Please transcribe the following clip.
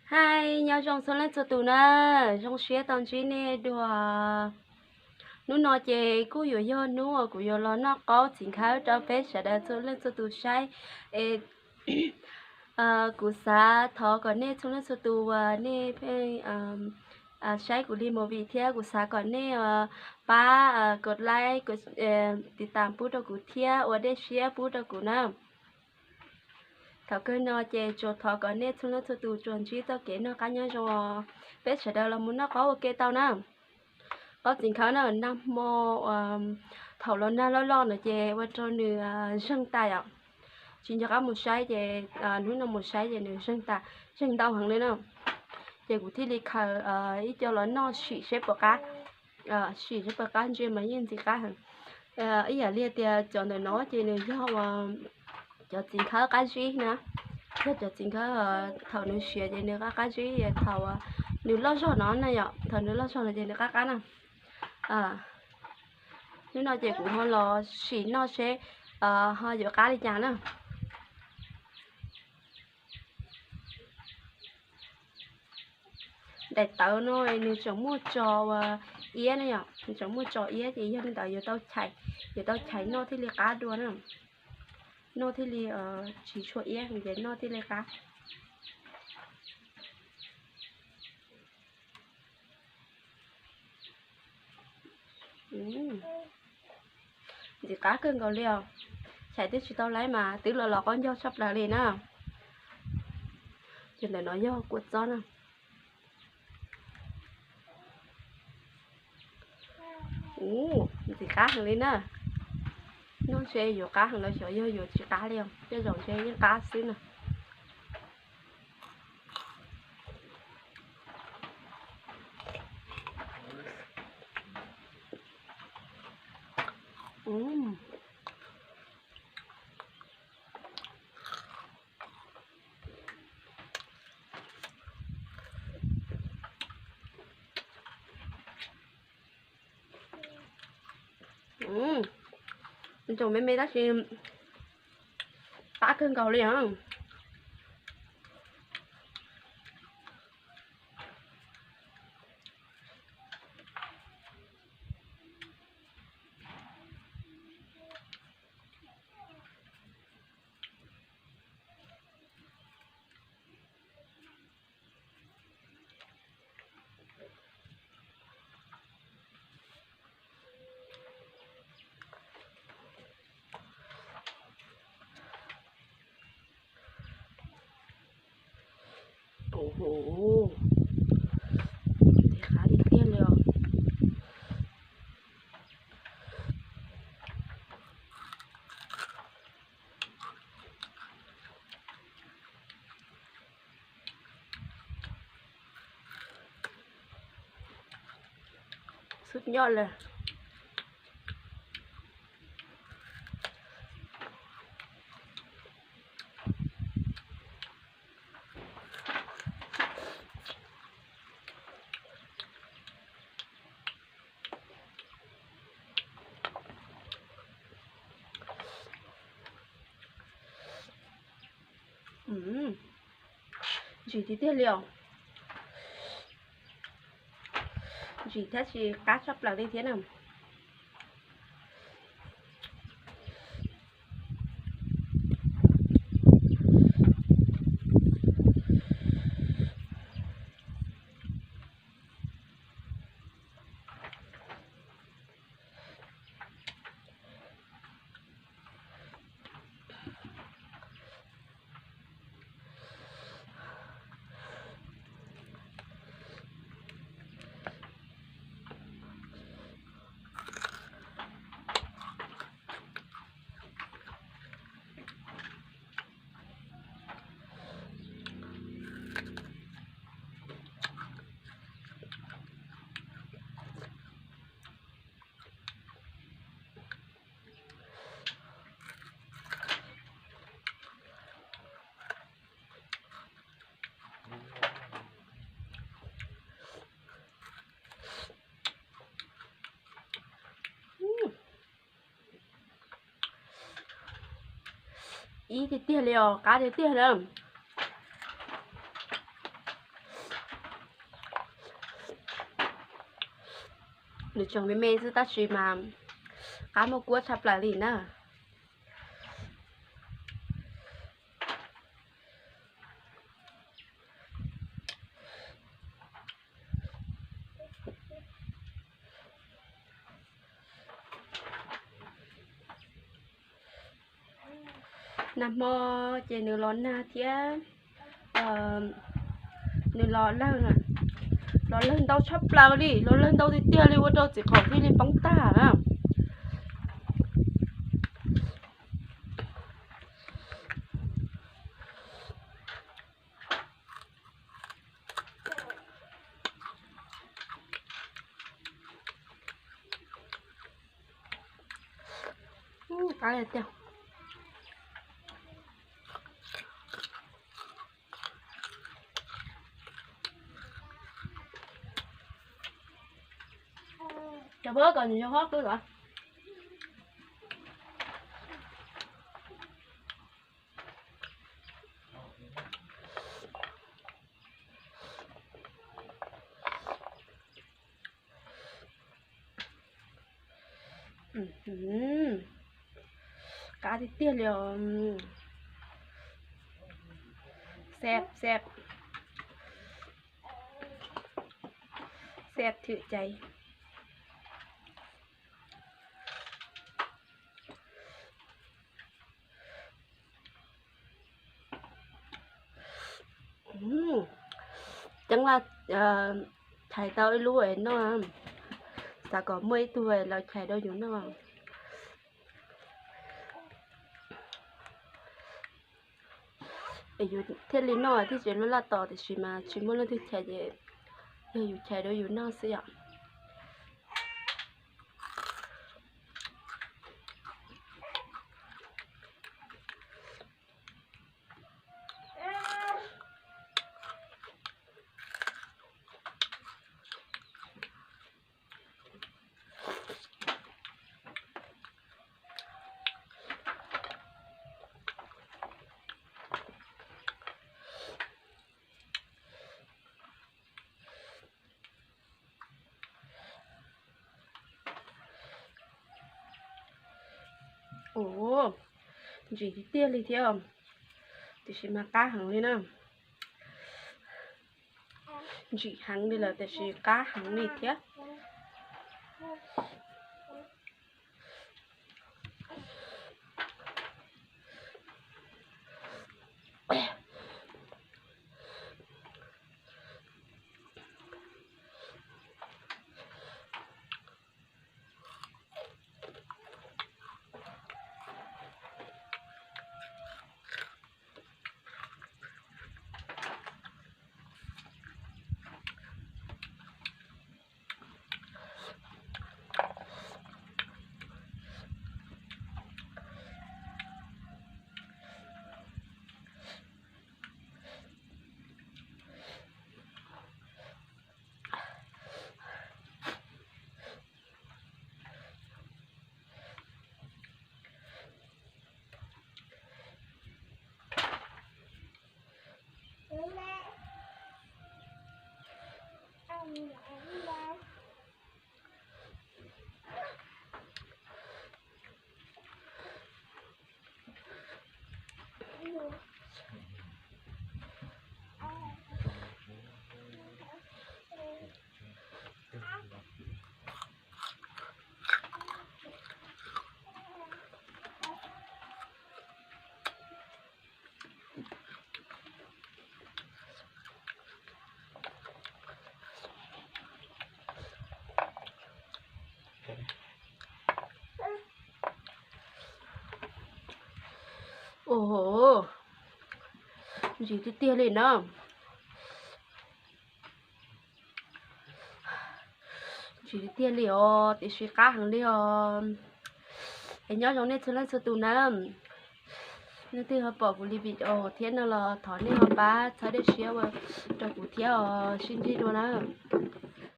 Hais nyob zoo txhua leej txhua tus na, zoo siab tau ntsib nej dua. Hnub no ces kuj yuav yog hnub uas kuv yuav los noj qaub txiv nkhawb rau peb sawv daws txhua leej txhua tus saib. Es kuv xav thov kom nej txhua leej txhua tus uas nej pheej saib kuv li movie thiab kuv xav kom nej pab kos like, kos tiv tam pub rau kuv thiab ua dej siab pub rau kuv na. Thaum kawg no ces tsuas thov kom nej txhua leej txhua tus tsuas ntsib txoj kev noj qab nyob zoo os. Peb sawv daws los mus noj qaub ua ke tau na. Qaub txiv nkhawb na, nag hmo thaum los nag loj loj no ces ua rau nws zeeg tas yom. Tsis nco qab mus saib ces hnub no mus saib ces nws zeeg tas, zeeg ntau heev li na. Ces kuv thiaj li khaws ib co los noj sim seb puas qab, sim seb puas qab, ntsia mas yeej ntxim qab heev. Ib yam li tias cov ntawm no ces nws yog uas cov txiv nkhawb qab zib na, yog cov txiv nkhawb thaum nws siav ces nws qab qab zib, thaum nws loj zog no na yom, thaum nws loj zog no ces nws qab qab na. Hnub no ces kuv ho los sim noj seb ho yuav qab li cas na. Daim tawv no nws tseem muaj tso iab na yom, nws tseem muaj tso iab ces yog li ntawd yuav tau chais, yuav tau chais noj thiaj li qab dua na. Noj thiaj li tsis tshua iab ces noj thiaj li qab. Ntxim qab kawg nkaus li os. Chais twb tsis tau laib mas twb los los qaub ncaug tshaj plaws li na. Ces ntawm no yog kua txob na. Ntxim qab heev li na. Noj ntshe yuav qab heev los xyov yog yuav tsis qab li os, tej zaum ntshe yeej qab xwb na. Tsoom me me tab sis qab kawg nkaus li os. Ntxim qab tiag tiag li os. Xub nyoj lawm. Ntsim tiag tiag li os. Ntsim thiab tsis qab tshaj plaws li thiab na. Ib tiag tiag li os, qab tiag tiag li. Nws tseem me me xwb tab sis mas qab muaj kuab tshaj plaws li na. Nag hmo ces nws los nag thiab, nws los lawg, los lawg ntau tshaj plaws li, los lawg ntau tiag tiag li ua rau txiv qaum thiaj li poob tag na. Cov pab kom nws yog hob kawg los. Qab tiag tiag li os. Xeeb xeeb, xeeb thwm cai. Ceeb Laj chais tau ib lub es noj, xav kom muaj ib tug los chais rau yus noj. Es yus thiaj li noj thiaj tsis laj laj tos, tiam sis mas tsis muaj leej twg chais ces yog yus chais rau yus noj xwb yom. Ua ntsim tiag tiag li thiab, tiam sis mas qab heev li na. Ntsim heev li lawm tiam sis qab heev li thiab. Ua, ntsim tiag tiag li na. Ntsim tiag tiag li os, tiam sis qab heev li os. Es nyob zoo nej txhua leej txhua tus na. Nej twg ho pom kuv li video thiab no los thov nej ho pab txhawb daim siab ua rau kuv thiab os, sib ntsib dua na.